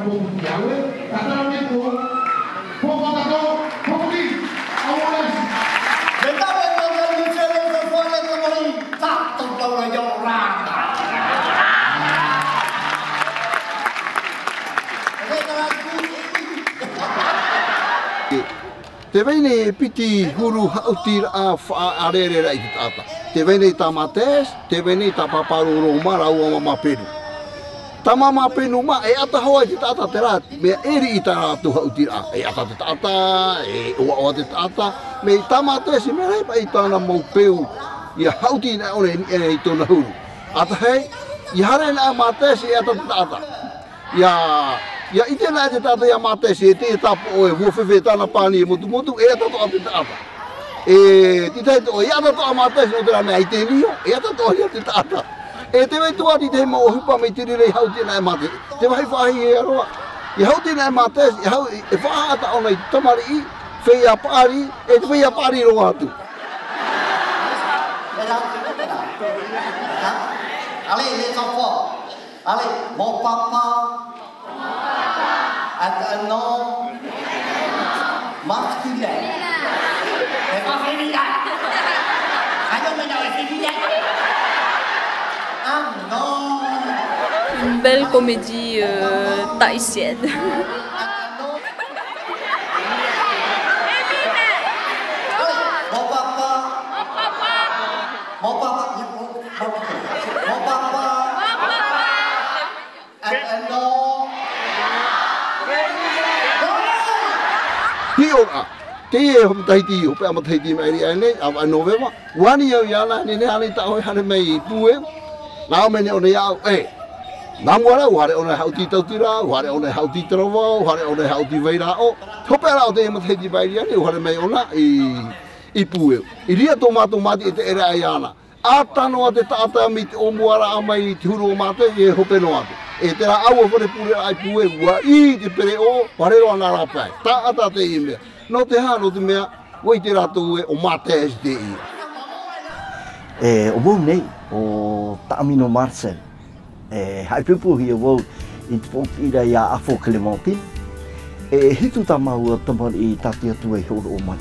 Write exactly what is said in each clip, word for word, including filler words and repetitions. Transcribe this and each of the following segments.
Yahweh, tātara me tō, pōpō tātou, pōpō ki, awareness. Mesdames et messieurs, ce soir, les amis, tātou tau e ora. Te vai nei e piti huru haʻutiraʻa faʻaʻārereraʻa i te taʻata. Te vai nei tā Mātēsi, te vai nei tā Pāpārōrō mā rāua mā Māperu. Tā mā Māperu mā, e ʻata hoʻi te taʻata terā, mea e riʻi tā rātou haʻutiraʻa. E ʻata te taʻata, e ʻoaʻoa te taʻata, mai tā Mātēsi, mea rahi paʻi tāna mau peu, ʻia haʻuti nei ʻōna i niʻa i tōna huru. ʻAtahi, ʻia haere nei Mātēsi, e ʻata te taʻata. ʻIa, ʻia ʻite nei te taʻata ia Mātēsi, e te tāpoʻo e hua fēfē tāna pani e motumotu, e ʻata atoʻa te taʻata. E, te tahi atoʻa, e ʻata atoʻa Mātēsi, nō te mea i te nio, e ʻata atoʻa ia te taʻata. E te vai atoʻa te tahi mau ʻohipa mai te reira i haʻuti nei Mātēsi. Te vāhi faʻaʻī e roa. ʻIa haʻuti nei Mātēsi, e hau, e faʻaʻata ʻōna i te tamariʻi, feiā paʻari, e te feiā paʻari roa atu. Allez, les enfants. Allez, mon papa a un nom masculin. C'est pas féminin. Ah non, mais non, c'est féminin. Un nom. Une belle comédie, euh, tahitienne. Allez, mon papa. Mon papa. Mon papa. Hiʻoraʻa, teie matahiti, hopeʻa matahiti mai i reira nei, ʻāvaʻe Novema, ʻua ani au iāna, nehenehe ānei tāʻu e haere mai i Pūeu, nā ʻō mai nei ʻōna iāʻu, e, nā mua rā, ʻua haere ʻōna e haʻuti i Tautira, ʻua haere ʻōna e haʻuti i Taravao, ʻua haere ʻōna e haʻuti i Vairaʻo, hopeʻa rā o teie matahiti mai i reira nei, ʻua haere mai ʻōna i, i Pūeu. I reira tō mātou māti e te ʻere iāna. ʻAta noa te taʻata mai te ʻōmuaraʻa mai i te huru o Mātēsi e hope noa atu. E terā ʻāua fare pureraʻa i Pūeu, ʻua ʻī te pereʻoʻo, ʻua haere roa nā rāpae. Taʻata teie mea. Nō te aha, nō te mea, ʻua ʻite rātou ē, ʻo Mātēsi teie. E, ʻo vau nei, ʻo Taʻamino Marcel. E, haʻapupuhia vau i te poʻipoʻi ra iā Afo Clémentine. E hitu tā māua tamariʻi tā te Atua i hōroʻa mai.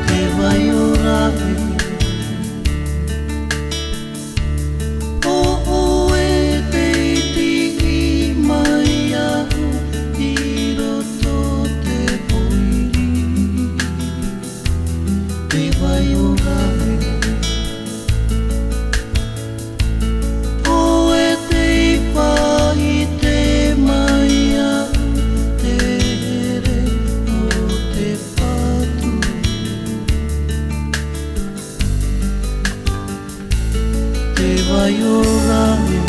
Te vai ora e, ʻo ʻoe tei tiʻi mai iāʻu i roto te pōiri. Te vai ora e, ʻoe tei faʻaʻite mai iāʻu te here o te Patu. Te vai ora e,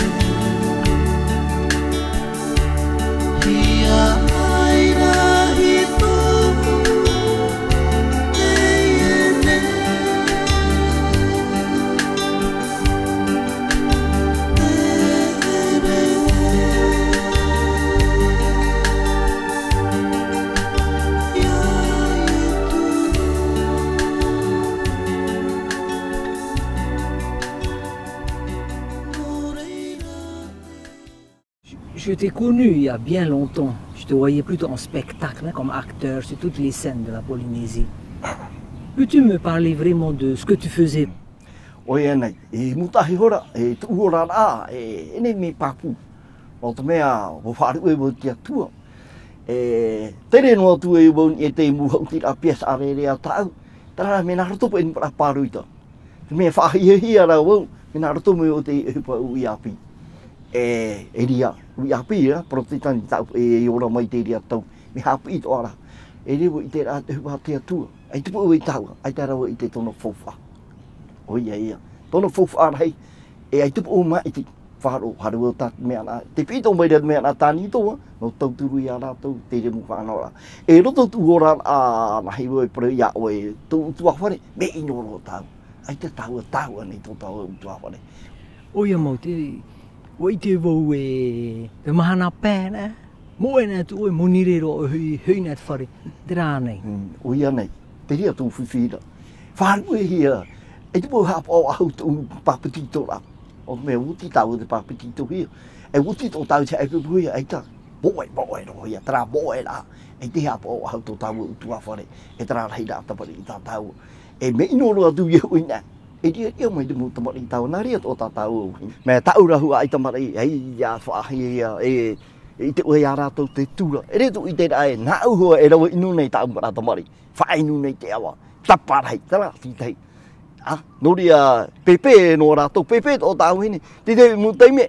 ʻia ʻaira i tōʻu teie nei. Je t'ai connu il y a bien longtemps. Je te voyais plutôt en spectacle, hein, comme acteur sur toutes les scènes de la Polynésie. Peux-tu me parler vraiment de ce que tu faisais ? ʻOia nei, i mūtaʻa iho ra, e tuʻu iho ra, e, e nehenehe e pāpū. Nō te mea, ʻua faʻaruʻe vau i te Atua. E, tere noa atu e vau i te mau haʻutiraʻa pièces ʻārerei a tāʻu. Terā rā, mea nā roto paʻi i te mau parau ʻita. Te mea faʻahiahia ra vau, mea nā roto mai o te ʻohipa ʻuʻi ʻāpī. E, e reira, ʻuʻi ʻāpī, e, Protestant tāʻu, e, e ora mai i te reira tau. Mea haʻapiʻi atoʻa ra. E riro i te reira te ʻohipa a te Atua. ʻAita paʻi vau i taua, ʻaita rā vau i ʻite tōna faufaʻa. ʻOia ia. Tōna faufaʻa rahi, e ʻaita paʻi vau māʻiti. Faʻaroʻo, haere vau tā te mea nā, tē piti atoʻa mai ra te mea nā tānitoa, nō tauturu ia rātou, te remu faʻanahoraʻa. E roto tuʻu ora, ā, nā hei vau e parau ia ʻoe, tō ʻutuāfare, mea ʻino roa tāua. ʻAita tāua, tāua nei tō tāua ʻutuāfare. ʻOia mau te, ʻua ʻite vau e, te mahana pae nā, moʻe nā atu ʻoe, moni rero ʻoe, hoʻi, hoʻi nā te fare, terā nei. Mm, ʻoia nei, te reira tō fifi ra. Faʻaruʻehia, ʻaita mau haʻapaʻo ʻahu tō pāpetitoraʻa. ʻO te mea oti tāua te pāpetitohia. E oti tō tāua te haʻepupuhia, ʻaita. Moʻe, moʻe roa ia, terā moʻe rā. ʻAita e haʻapaʻo ʻahu tō tāua ʻutuāfare, e terā rahi rā tamariʻi tā tāua. E mea ʻino roa atu ia hoʻi nā. E riaria mai te mau tamariʻi tāua, nā reira tō tā tāua ʻuhi. Mea tāʻu ra huaʻai tamariʻi, ai, ia faʻahia ia, e, e ʻite ʻoe ia rātou te tura. E rē tō ʻiteraʻa ē, nāʻu hoʻi e rave ʻino nei tāʻu mau tamariʻi. Faʻainu nei te ava. Taparahi, terā, tītahi. ʻĀ, nō reira, pēpē nō rātou, pēpē tō tāʻu vahine. Te, te mau taime,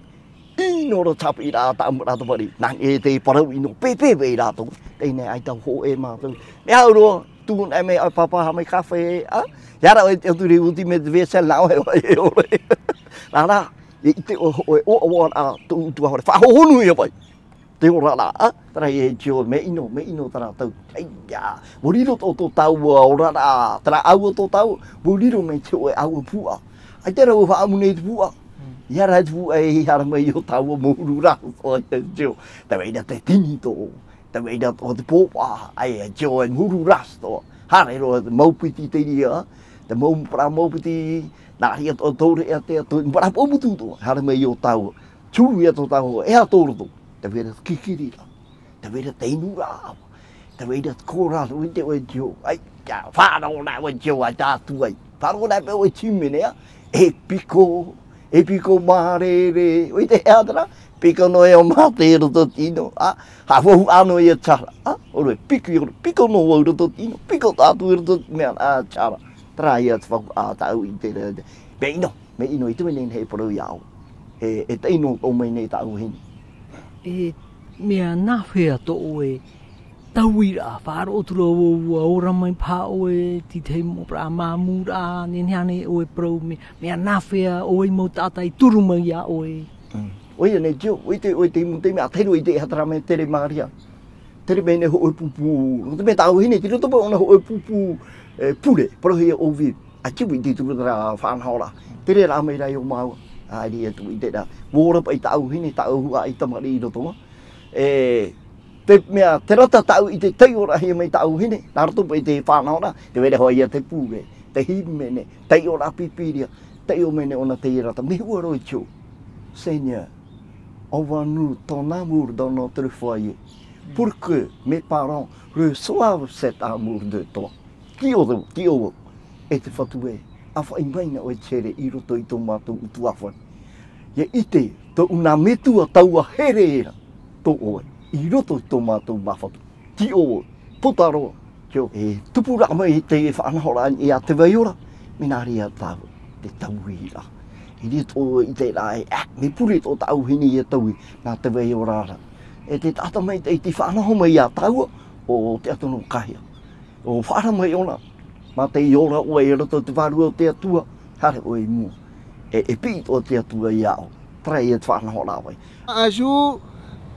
ʻino roa tāpiʻi rā tāʻu mau tamariʻi. Nā, e te parau ʻino, pēpē vei rātou. Teie nei ʻaita hōʻē mātou. Mea au roa, tuʻu nei mai ʻoe pāpā, haʻamau i kāfē, ʻā? ʻIa rā ʻoe te ʻauturi uti mai te vaisselle, nā ʻoe, ʻoe, ʻoe. Rā, rā, e ʻite ʻoe, ʻoe, ʻoe, ʻoe, ʻā, tō ʻutuāfare. Faʻahohonu ia vau. Te oraraʻa, terā ia e Joe, mea ʻino, mea ʻino terā tau. ʻAita, ʻua riro tō, tō tāua oraraʻa, terā ʻāua tō tāua, ʻua riro mai te hōʻē ʻāua puaʻa. ʻAita rā ʻua faʻaʻamu nei te puaʻa. Mm. ʻIa rā te puaʻa e haere mai i ʻō tāua mau huru rā, tō ia Joe. Tē vai ra te tini tō, tē vai ra tō te pōpā, ʻaita Joe e mau huru rā tō. Haere roa te mau piti te reira, te mau, parau mau piti, nā reira tō, tō reira te, tō, parau mau piti tō, haere mai i ʻō tāua. Turu ia tō tāua, e aha tō roto? Tē vai ra te kikiriraʻa. Tē vai ra te inuraʻa. Tē vai ra te kōrero, ʻua ʻite ʻoe Joe. ʻAita, faʻaroʻo nā ʻoe Joe, ʻaita atu ai. Faʻaroʻo nā paʻi ʻoe te hīmene, ʻā? E piko, e piko mārere. ʻUa ʻite e aha terā? Piko noa e ʻo mātou i roto i te ʻino, ʻā? Haʻavāhū ʻā noa ia Tara, ʻā? ʻOre, piko, piko noa vau i roto i te ʻino, piko tātou i roto i te mea, ʻā, Tara. Terā ia te faʻaʻā tāʻu i te reira. Mea ʻino. Mea ʻino, i te mea nei e parau iāʻu. E, e taʻi noa atoʻa mai nei tāʻu vahine. E mea nāfea tō ʻoe tauiraʻa, faʻaroʻo atu ra vau ʻua ora mai paha ʻoe, te tahi mau parau māmūraʻa, nehenehe ānei ʻoe e parau, mea, mea nāfea ʻoe mau taʻata i turu mai iā ʻoe? Mm. ʻOia nei Joe, ʻua ʻite, ʻua ʻite i mua i te mea, ʻa tahi roa ʻite e aha terā mea tere Maria. Tere mai nei hōʻē pūpū, nō te mea tāʻu vahine, tei roto paʻi ʻōna hōʻē pūpū, e, pure, parauhia ʻo Viv. ʻAita e ʻite i te reira faʻanahoraʻa. Tere rā mai rā iō māua. ʻĀ, i reira tō ʻiteraʻa. ʻUa ora paʻi tāʻu vahine, tāʻu huaʻai tamariʻi i roto mā. E, te mea, terā tā tāʻu ʻite taiʻorahia mai tāʻu vahine, nā roto paʻi i te faʻanahoraʻa, tē vai ra hoʻi ia te pure, te hīmene, taiʻoraʻa Pīpīria, taiʻo mai nei ʻōna te reira, mea hua roa Joe. Seigneur, envoie-nous ton amour dans notre foyer, pour que mes parents reçoivent cet amour de toi. Tiʻo, tiʻo vau, e te Fatu ē, ʻāfaʻi mai na ʻoe te here i roto i tō mātou ʻutuāfare. ʻIa ʻite, tōʻu nā metua taua here ra, tō ʻoe, i roto i tō mātou māfatu. Tiʻo vau, puta roa, Joe, e tupu ra mai te faʻanahoraʻa i a Te Vai Ora, mea nā reira tāua, te tauiraʻa. I reira tō ʻiteraʻa ē, ʻā, mea pure tō tāʻu vahine ʻia taui, nā Te Vai Ora ra. E te taʻata maitaʻi tei faʻanaho mai iā tāua, ʻo Teatono Kahia. ʻO faʻaara mai ʻōna, mā te ora ʻoe i roto i te Vārua o te Atua, haere ʻoe i mua. E, e piʻi atoʻa te Atua iāʻu, terā ia te faʻanahoraʻa vai. Un jour,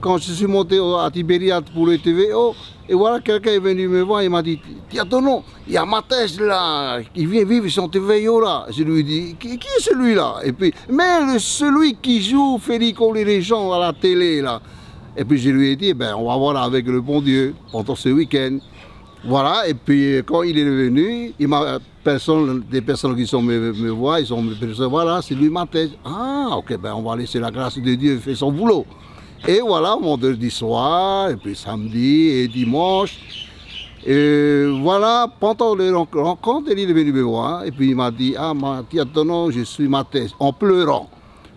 quand je suis monté au, à Tibériade pour le T V O, et voilà, quelqu'un est venu me voir, il m'a dit, Tiakono, il y a Matej là, il vient vivre sur T V O là. Je lui dis, qui, qui est celui-là? Et puis, mais le, celui qui joue Félix Corleone à la télé là. Et puis je lui ai dit, ben, on va voir avec le bon Dieu pendant ce week-end. Voilà, et puis, euh, quand il est revenu, il m'a, personne, des personnes qui sont me, me voir, ils sont me, voilà, c'est lui Matej. Ah, ok, ben, on va laisser la grâce de Dieu faire son boulot. Et voilà, vendredi soir, et puis samedi et dimanche. Et voilà, pendant les ren-, rencontres, il est venu me voir, et puis il m'a dit, ah, ma, Tiakono, je suis Matej, en pleurant.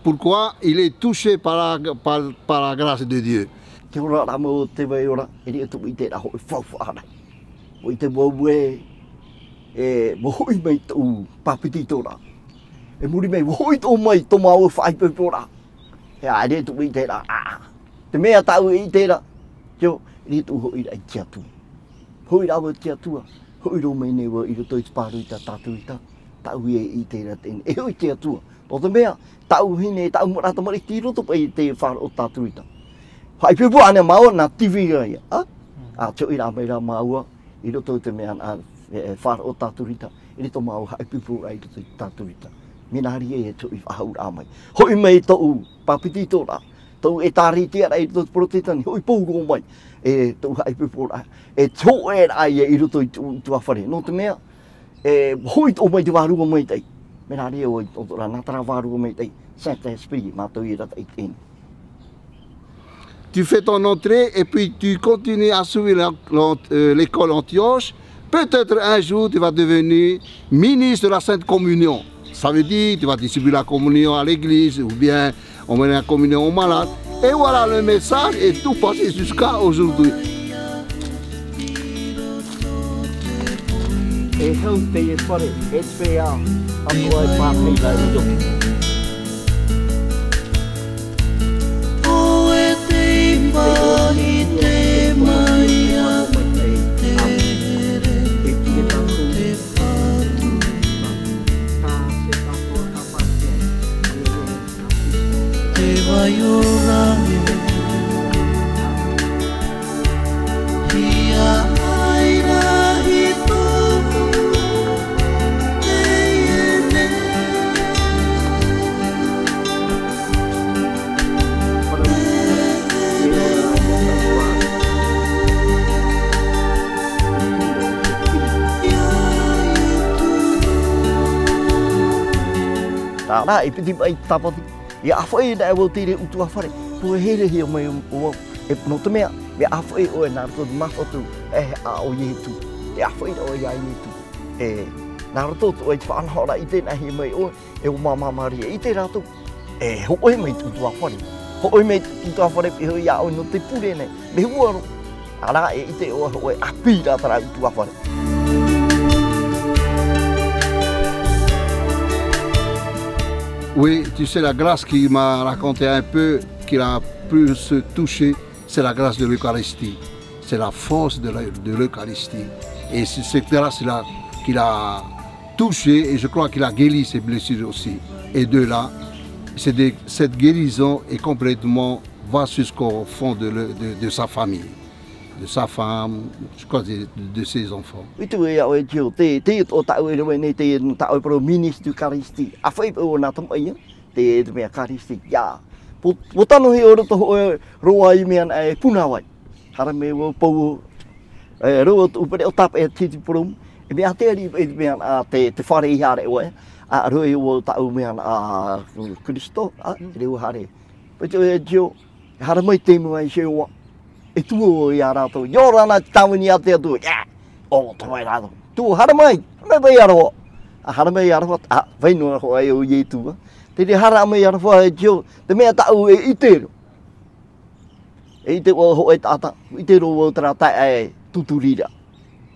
Pourquoi? Il est touché par la, par, par la grâce de Dieu. Te oraraʻa mau o Te Vai Ora, e riʻi atu i te rahi e faufaʻa ra. ʻUa ʻite vau ē, e, ʻua hoʻi mai tōʻu pāpetitoraʻa. E muri mai, ʻua hoʻi atoʻa mai tō māua faʻaipoiporaʻa. E, ʻaita e tuʻu i terā, ʻā. Te mea tāʻu e ʻite ra, Joe, e riʻi atu hoʻi ra i te Atua. Hoʻi rā vau i te Atua, hoʻi roa mai nei vau i roto i te pāroita tātou i tā, tāʻu ia e ʻite ra teie nei. E hoʻi te Atua, nō te mea, tāʻu vahine, tāʻu mau tamariʻi tei roto paʻi i te faʻaroʻo tātou i tā. Faʻaipoipo ānei māua nā T V ra ia, ʻā? ʻĀ, te hoʻi rā mai rā māua, i roto i te mea, ʻā, E, e faʻaroʻo tāturita, e rito māua haʻapiʻiraʻa i roto i tāturita. Mea nā reira e tōʻu faʻahou rā mai. Hoʻi mai tōʻu papetitoraʻa, tōʻu ʻĒtārētiaraʻa i roto i te Porotetani, hoʻi pauroa mai, e tōʻu haʻapiʻiraʻa, e tōʻu ʻē rā ia i roto i tōʻu ʻutuāfare. Nō te mea, e, hoʻi tōʻu mai te Vārua Maitaʻi. Mea nā reira ʻoe i tōʻu rā, nā terā Vārua Maitaʻi, Saint-Esprit, mātou i rata i tēnei. Tu fais ton entrée et puis tu continues à suivre la, la, euh, l'école Antioche. Peut-être un jour, tu vas devenir ministre de la Sainte Communion. Ça veut dire, tu vas distribuer la communion à l'église ou bien on met la communion aux malades. Et voilà le message et tout passé jusqu'à aujourd'hui. E hau te fare, e te pea, a mua e pāpei rā i roto. ʻO e te ipa i te mai a te tere, e te patu. Te vai ora e. Ia ai rā i tōku teie nei. Ia ai tō. Tāna, e piti mai tāpati. Ia ʻāfaʻi na e vau i te ʻutuāfare. Pū e here hia mai o, o, e, nō te mea, mea ʻāfaʻi ʻoe nā roto i te māfatu, e, a ʻo Ietu. E ʻāfaʻi ʻoe iā Ietu. E, nā roto atu ʻoe i te faʻanahoraʻa i tēnā hia mai ʻoe, e ʻo Māmā Maria, ʻite rātou. E, hōʻē mai te ʻutuāfare. Hōʻē mai te ʻutuāfare, e hoʻi iā ʻoe nō te pure nei. Mea hua roa. Arā, e ʻite ʻoe, hōʻē ʻāpī rā terā ʻutuāfare. Oui, tu sais, la grâce qui m'a raconté un peu, qui l'a plus touché, c'est la grâce de l'Eucharistie. C'est la force de la, de l'Eucharistie. Et c'est cette grâce-là qui l'a touché, et je crois qu'il a guéri ses blessures aussi. Et de là, c'est de, cette guérison est complètement, va jusqu'au fond de, le- de, de sa famille, de sa femme, je crois de, de ses enfants. I tū e au e tio, te, te o tāʻu e rave nei, te tāʻu e parau ministre d'Eucharistie. ʻĀfaʻi paʻi ʻo nā tamaʻi, te, te mea Eucharistie, ia. Pō, pō tano hia ʻo roto hōʻē roa i mea nā e puna vai. Haere mai vau pauroa, e, roa tōʻu pereʻoʻo tāpeʻa e titi poromu. E mea te ari, e mea, a, te, te fare i haere ʻoe. A, roa i vau tāʻu mea, a, Kristo, a, reo haere. Pētē e tio, haere mai te mua i Iehova. E tuō iā rātou. ʻIa ora na te tāvini a te Atua. Ia! ʻO, tō mai rātou. Tuō, haere mai. Haere mai aroha. A, haere mai aroha. A, vai noa hoʻi ʻo Ietu, a. Te reira haere mai aroha e tio. Te mea tāʻu e ʻite roa. E ʻite vau hōʻē taʻata, ʻite roa vau terā taeaʻe e tūturi ra.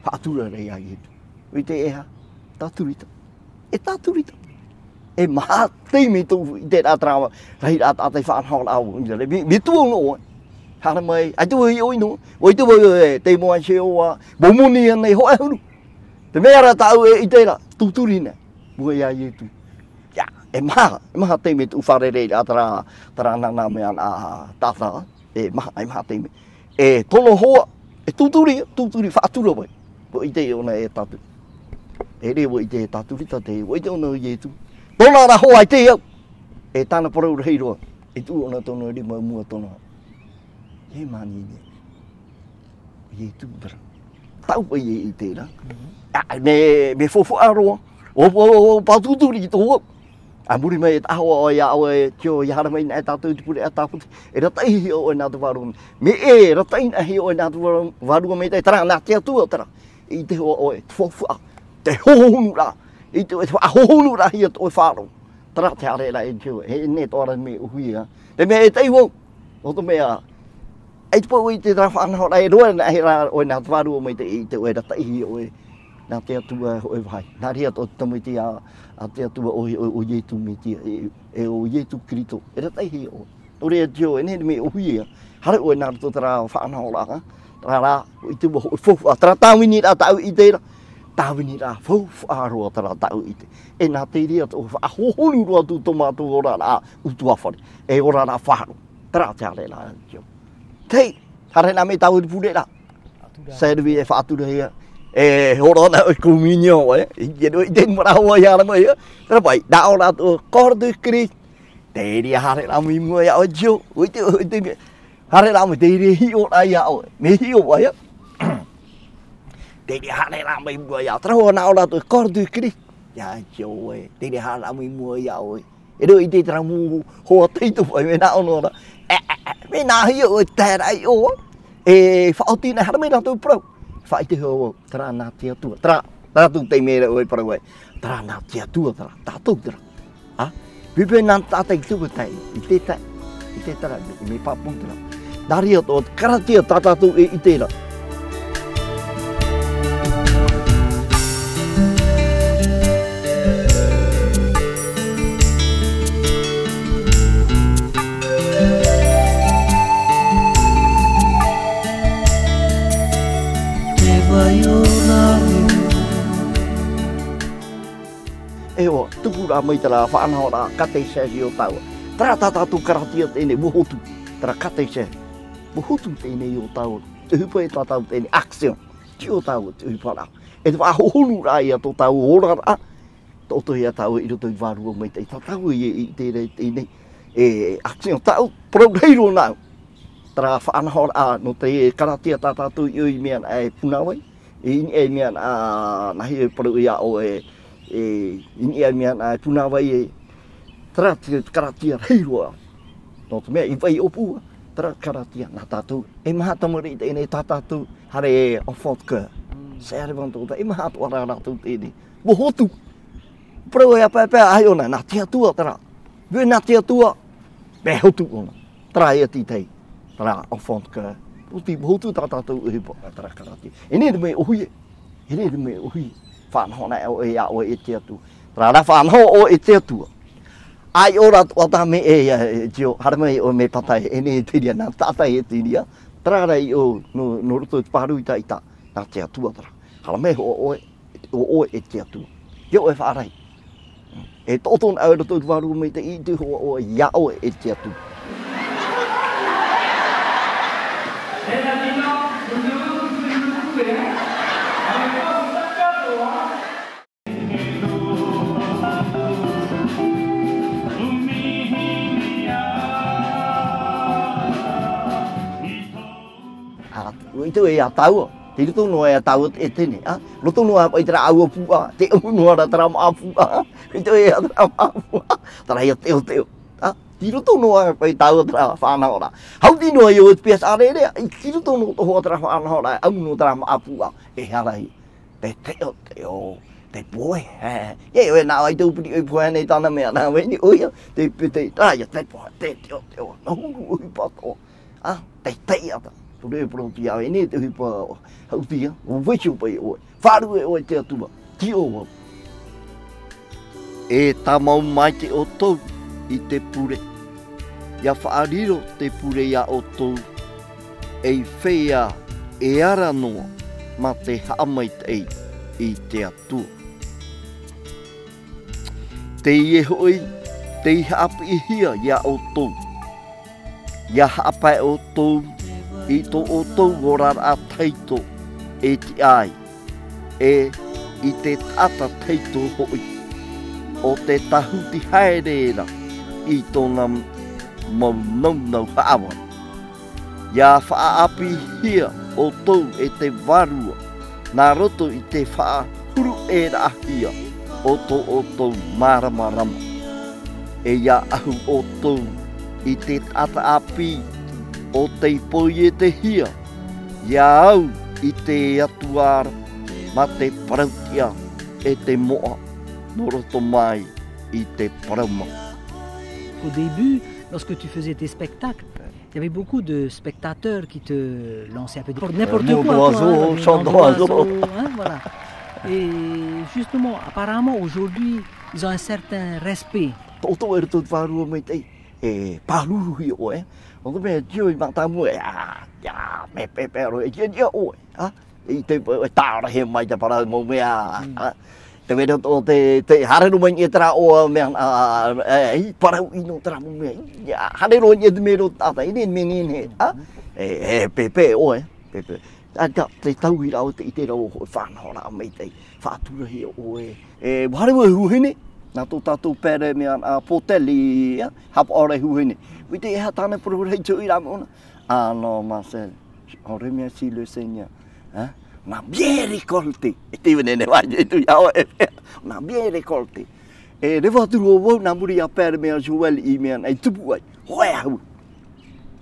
Faʻatura ra iā Ietu. ʻUa ʻite e aha? Tāturita. E tāturita. E maha taime tōʻu ʻite ra terā, rahiraʻa taʻata i faʻanahoraʻa au. Mea, mea tuō noa. Haere mai, ʻaita vau i ʻō noa. ʻUa ʻite vau e, te moa Iehova, vau moni ana i hōʻē huru. Te mea ra tāʻu e ʻite ra, tūturi nei. Mua iā Ietu. Ia, e maha, e maha taime tōʻu fārereiraʻa terā, terā nānā mea nā taʻata, e maha, e maha taime. E tono hoa, e tūturi, tūturi faʻatura vai. ʻUa ʻite ʻōna e tātu. E rē ʻua ʻite e tāturita te, ʻua ʻite ʻōna ʻo Ietu. Tōna ra hoa i te au. E tāna parau rahi roa. E tuʻu ʻōna tōna rima i mua tōna. E mānini. Ietu ra. Tāʻu paʻi e ʻite ra. Mhm. A, mea, mea faufaʻa roa. ʻO, ʻo, ʻo, ʻo, pātūturi i tō vau. A muri mai e taʻahoa ʻoe iā ʻoe, tio, ʻia haere mai na e tātou i te pure a Tāpati. E rataʻihia ʻoe nā te Vārua. Mea e rataʻi na hia ʻoe nā te Vārua, Vārua Maitaʻi, terā, nā te Atua, terā. I te hoa ʻoe, te faufaʻa, te hohonu ra. I te, te faʻahohonu ra hia tō ʻoe faʻaroʻo. Terā te haereraʻa e tio, e, e nei tō ara mea ʻōhie, a. Te mea e taʻi vau. ʻO te mea, ʻaita paʻi ʻua ʻite terā faʻanahoraʻa e roa na, e rā, ʻoe nā te Vārua Maitaʻi, i te ʻoe rataʻihia ʻoe. Nā te Atua hōʻē vāhi. Nā reira tō te tamaiti a, a te Atua ʻo, ʻo, ʻo Ietu Metia, e, e ʻo Ietu Kirito. E rataʻihia ʻoe. Nō reira tio, e nei mea ʻōhie, a. Haere ʻoe nā roto terā faʻanahoraʻa, terā rā, ʻua ʻite vau hōʻē faufaʻa, terā tāviniraʻa tāʻu ʻite ra, tāviniraʻa faufaʻa roa terā tāʻu ʻite. E nā te reira tō faʻahohonu roa atu tō mātou oraraʻa ʻutuāfare, e oraraʻa faʻaroʻo, terā te haereraʻa tio. Tei, haere na mai tāʻu i te pure ra. Service e faʻaturahia, E, horo ana ʻoe communion, e. I te, i te marae ʻoe ia rā mai, e. Terā paʻi, nā ʻō rātou, corps de Christ. Te reira haere rā mai i mua ia ʻoe, Joe. ʻUa ʻite, ʻua ʻite, haere rā mai, te reira hiʻo rā ia ʻoe. Mea hiʻo ʻoe, e. Te reira haere rā mai i mua ia, terā hoʻi nā ʻō rātou, corps de Christ. Ia, Joe, e. Te reira haere rā mai i mua ia ʻoe. E rua i te terā mau hoa tahito paʻi, mea nā ʻō noa ra. E, e, e, mea nā hea ʻoe, terā i ʻō. E faʻaoti na, haere mai rātou parau. Faʻaʻite hoʻi vau, terā nā te Atua. Terā, terā tū te mea ra ʻoe parau ai. Terā nā te Atua, terā, tātou terā. Ha? Pēpē nā tātou i tupu tai, i te tai, i te terā, i me pāpū terā. Nā reira tō karatia tā tātou e ʻite ra. Te vai o Nauru. E ʻoe, tupu rā mai terā faʻanahoraʻa katesēzi ʻo tāua. Terā tā tātou karatia teie nei, ʻua hotu. Terā katesēzi. ʻUa hotu teie nei ʻo tāua. Te ʻohipa e tā tāua teie nei, action. Tei ʻō tāua, te ʻohipa ra. E te faʻahohonu rā ia tō tāua oraraʻa. Tō ʻoutou ia tāua i roto i Vārua Maitaʻi. Tā tāua e, e ʻite ra i teie nei. E, action, tāʻu, parau rahi roa nāʻu. Terā faʻanahoraʻa nō te karatia tā tātou i ʻō i mea nā e puna vai. E, i niʻa i mea nā, nā hea e parau ia ʻoe, e, i niʻa i mea nā e puna vai e. Terā te karatia rahi roa. Nō te mea, i vai ʻōpū, terā karatia nā tātou. E maha tamariʻi teie nei tā tātou, haere e enfant de cœur. Mm. Servante, e maha atoʻa rā rātou teie nei. ʻUa hotu. Parau e pae, pae, ʻaita ʻōna, nā te Atua terā. Vau nā te Atua, mea hotu ʻōna. Terā ia te tahi, terā enfant de cœur. ʻUa oti, ʻua hotu tā tātou ʻohipa, terā karatia. E nehenehe e ʻōhie. E nehenehe e ʻōhie. Faʻanaho na ʻoe ia ʻoe e te Atua. Terā rā faʻanaho ʻoe e te Atua. ʻAita ʻō rā atoʻa tā mea e, e, e, Joe, haere mai ʻoe mea pātai, e nehenehe te reira, nā tātou e te reira. Terā rā i ʻō, nō, nō roto i te pāruru ʻaita, nā te Atua terā. Haere mai hoʻi ʻoe, ʻo ʻoe e te Atua. Ia ʻoe faʻarahi. E toʻotoʻo na ʻoe roto i te Vārua Maitaʻi, i te hōʻē ʻoe, ia ʻoe e te Atua. ʻĀ, ʻua ʻite ʻoe ia tāua, tei roto noa ia tāua e teie nei, ʻā, roto noa paʻi terā ʻāua pūʻa, te ʻamu noa ra terā māʻa pūʻa, ʻua ʻite ʻoe ia terā māʻa pūʻa, terā ia teʻoteʻo, ʻā, tei roto noa paʻi tāua terā faʻanahoraʻa. Haʻuti noa i ʻō te piha sārearea, i tei roto noa tō hoa terā faʻanahoraʻa, ʻamu noa terā māʻa pūʻa, e hara i, te teʻoteʻo, te pohe, ē, ʻoe nā ʻoe i te upuri ʻoe pohe nei tāna mea, nā ʻoe nei ʻoia, te, te, te, terā ia te pohe, te teʻoteʻo, nā huru ʻohipa atoʻa. ʻĀ, te taiʻata. Pure e parau atu ia ʻoe, e nehenehe te ʻohipa haʻuti ia, ʻua vaiiho paʻi ʻoe. Faʻaruʻe ʻoe i te Atua, tei ʻō vau. E tāmau maitaʻi ʻoutou i te pure. ʻIa faʻariro te pure ia ʻoutou, ei feiā e ara noa mā te haʻamaitaʻi i te Atua. Teie hoʻi, tei haʻapiʻihia ia ʻoutou. ʻIa haʻapae ʻoutou i tō ʻoutou oraraʻa tahito e tiʻa ai, ʻe i te taʻata tahito hoʻi, ʻo te tāhuti haere ra i tōna mau naunau haʻavare. ʻIa faʻaʻāpīhia ʻoutou e te Vārua, nā roto i te faʻahuru ʻē raʻahia o tō ʻoutou māramarama. ʻE ʻia ʻahu ʻoutou i te taʻata ʻāpī ʻo tei poietehia, ʻia au i te Atua ra, mā te parau-tiʻa ʻe te moʻa, nō roto mai i te parau mau. Au début, lorsque tu faisais tes spectacles, il y avait beaucoup de spectateurs qui te lançaient un peu des, n'importe quoi, quoi, hein, des chants d'oiseaux, hein, voilà. Et justement, apparemment, aujourd'hui, ils ont un certain respect. Tō ʻoutou e roto i te Vārua Maitaʻi, e pāruruhia ʻoe. Nō te mea, tio i mātāmua, e, ā, ia, mea pēpē roa, e, ia, ia ʻoe, ā? I te, e, tārahi mai te parau mau mea, ā? Te mea roto o te, te, haere roa mai i terā ʻoa mea, ā, e, i parau ʻino terā mau mea, ia, haere roa i te mea roto tātou, i te mea nei, ā? E, e, pēpē ʻoe, pēpē. ʻAita, te tauiraʻa o te ʻite ra ʻoe, faʻanahoraʻa maitaʻi, faʻaturahia ʻoe. E, ʻua haere vau e huahine, nā tō tātou pere mea, ā, Poteli, ā, haʻapaʻo ra e huahine. ʻUa ʻite e aha tāna parau rahi, te hoʻi rā moʻona. Ah non, Marcel, on remercie le Seigneur. Hein? On a bien récolté. E te vene ne vā, e tu ia ʻoe. On a bien récolté. E reva atu roa vau, nā muri iā pere mea Joël i mea, i tupu ai. Hōʻē ahu.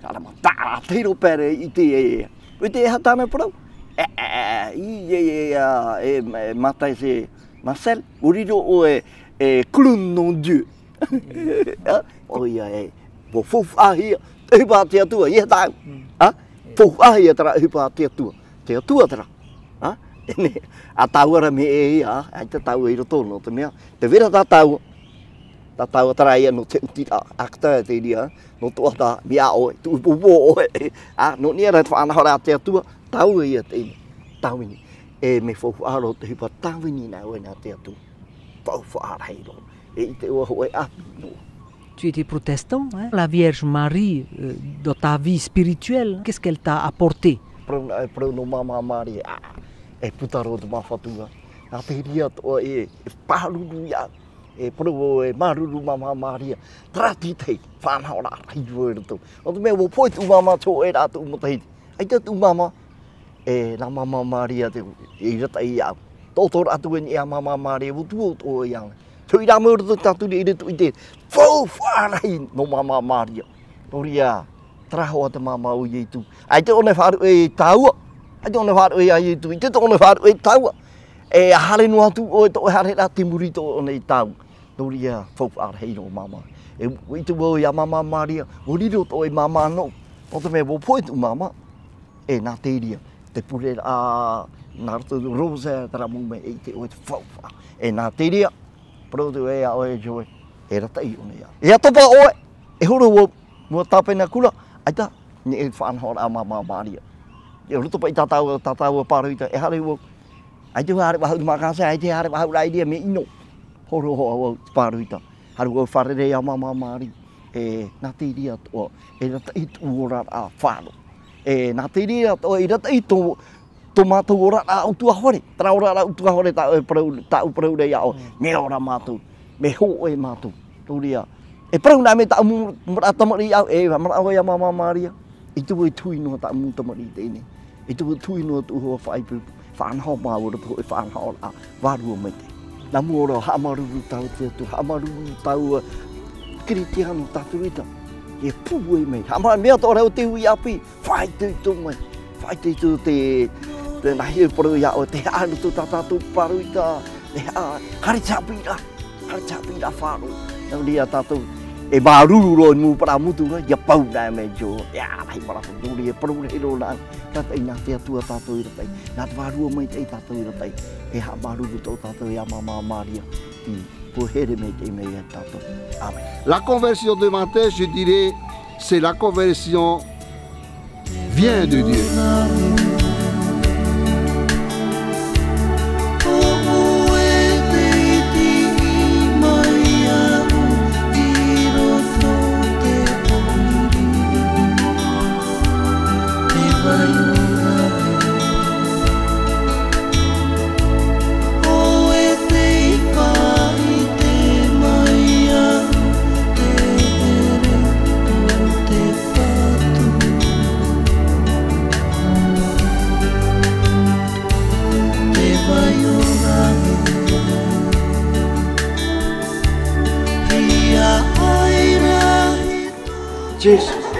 Ara ma tā, te hiro pere i te e. ʻUa ʻite e aha tāna parau? E, e, e, i, e, e, a, e, e, Marcel, ʻua riro ʻoe, e, clown, nom de Dieu. Ā, ʻoia e, ʻua faufaʻahia te ʻohipa a te Atua, ia tāu. Mm. Ā, faufaʻahia terā ʻohipa a te Atua. Te Atua terā. Ā, e nei, ā tāua rā mea e ia, ā, ʻaita tāua i roto nō te mea. Tē vai ra tā tāua. Tā tāua terā ia nō te ʻuti, ā, acteur te reira, nō tō ʻoe mea ʻoe, tuʻu poupou ʻoe. Ā, nō niʻa rā te faʻanahoraʻa a te Atua, tāua ia teie. Tāvini. E mea faufaʻa roa te ʻohipa tāvini nā ʻoe nā te Atua. Faufaʻa rahi roa. E ʻite ʻoe hōʻē ʻāpī noa. Tu étais protestant, hein? La Vierge Marie, euh, dans ta vie spirituelle, qu'est-ce qu'elle t'a apporté? Parau, e parau nō Māmā Maria, ā, e puta roa te māfatu ra. Nā te reira atoʻa e, e pāruru iāʻu. E parau vau e māuruuru Māmā Maria. Terā te tahi faʻanahoraʻa rahi roa i roto. Nō te mea ʻua pohe tuʻu māmā, te hōʻē rā tuʻu matahiti. ʻAita tuʻu māmā, e, nā Māmā Maria te, e irataʻi iāʻu. Tō, tō rātou e niʻa iā Māmā Maria, ʻua tuʻu atoʻa iāna. Te hoʻi rā mau roto tātou i reira, ʻua ʻite, faufaʻa rahi nō Māmā Maria. Nō reira, terā hoʻi te māmā o Ietu. ʻAita ʻōna e faʻaruʻe iā tāua. ʻAita ʻōna e faʻaruʻe iā Ietu. ʻAita ʻōna e faʻaruʻe iā tāua. E haere noa atu ʻoe, tō ʻoe haereraʻa i muri, tō ʻoe ʻōna iā tāua. Nō reira, faufaʻa rahi roa māmā. E, ʻua ʻite vau iā Māmā Maria, ʻua riro tō ʻoe māmā nō, nō te mea ʻua pohe tuʻu māmā. E, nā te reira, te pureraʻa, nā roto i te rosaire, terā mau mea e ʻite ʻoe te faufaʻa. E, nā te reira, parau atu vau iā ʻoe, Joe, e arataʻi ʻōna iāʻu. E ʻa topa ʻoe, e horo vau, mua tāpena kura, ʻaita, neʻi faʻanahoraʻa a Māmā Maria. I roto paʻi i tā tāua, tā tāua pāroita, e haere vau. ʻAita e haere faʻahou i te makāsā, ʻaita e haere faʻahou rā i reira mea ʻino. Horo hoʻi vau i te pāroita. Haere vau fārerei iā Māmā Maria. E, nā te reira atoʻa, e arataʻi tō oraraʻa faʻaroʻo. E, nā te reira atoʻa, e arataʻi tō, tō mātou oraraʻa ʻutuāfare. Terā oraraʻa ʻutuāfare tāʻu e parau, tāʻu parau ra iā ʻoe. Mm. Mea ora mātou. Mea hōʻē mātou. Nō reira. E parau nā mea tāʻu mau, mau tamariʻi au, e, maraʻa vau iā Māmā Maria. ʻIte vau e tuʻu noa tāʻu mau tamariʻi i teie nei. ʻIte vau e tuʻu noa tō ʻoe faʻaipoipo. Faʻanaho māua i roto i te faʻanahoraʻa. Vārua maitaʻi. Nā mua roa, haʻamāuruuru tāua i te Atua, haʻamāuruuru tāua, ā, Keretiano tātou ʻaita. E pūai mai. Haʻamā-, mea atoʻa rā ʻo te ui ʻāpī. Faʻaitoito mai. Faʻaitoito te, te nāhea e parau iā ʻoe, te haʻa i roto tā tātou pāroita, te haʻa, haere tāpiri ra, haere tāpiri ra faʻaroʻo. Nā reira tātou, e māuruuru roa i te mau parau motu, ā, ʻia pau nā mea, Joe, ʻia rahi marama, nō reira, e parau rahi roa nā, arataʻi nā te Atua tātou i arataʻi, nā te Vārua Maitaʻi tātou i arataʻi, e haʻamāuruuru atoʻa tātou iā Māmā Maria, i Pour here mai te mea ia tātou. Amen. La conversion de Martin, je dirais, c'est la conversion vient de Dieu. Jesu.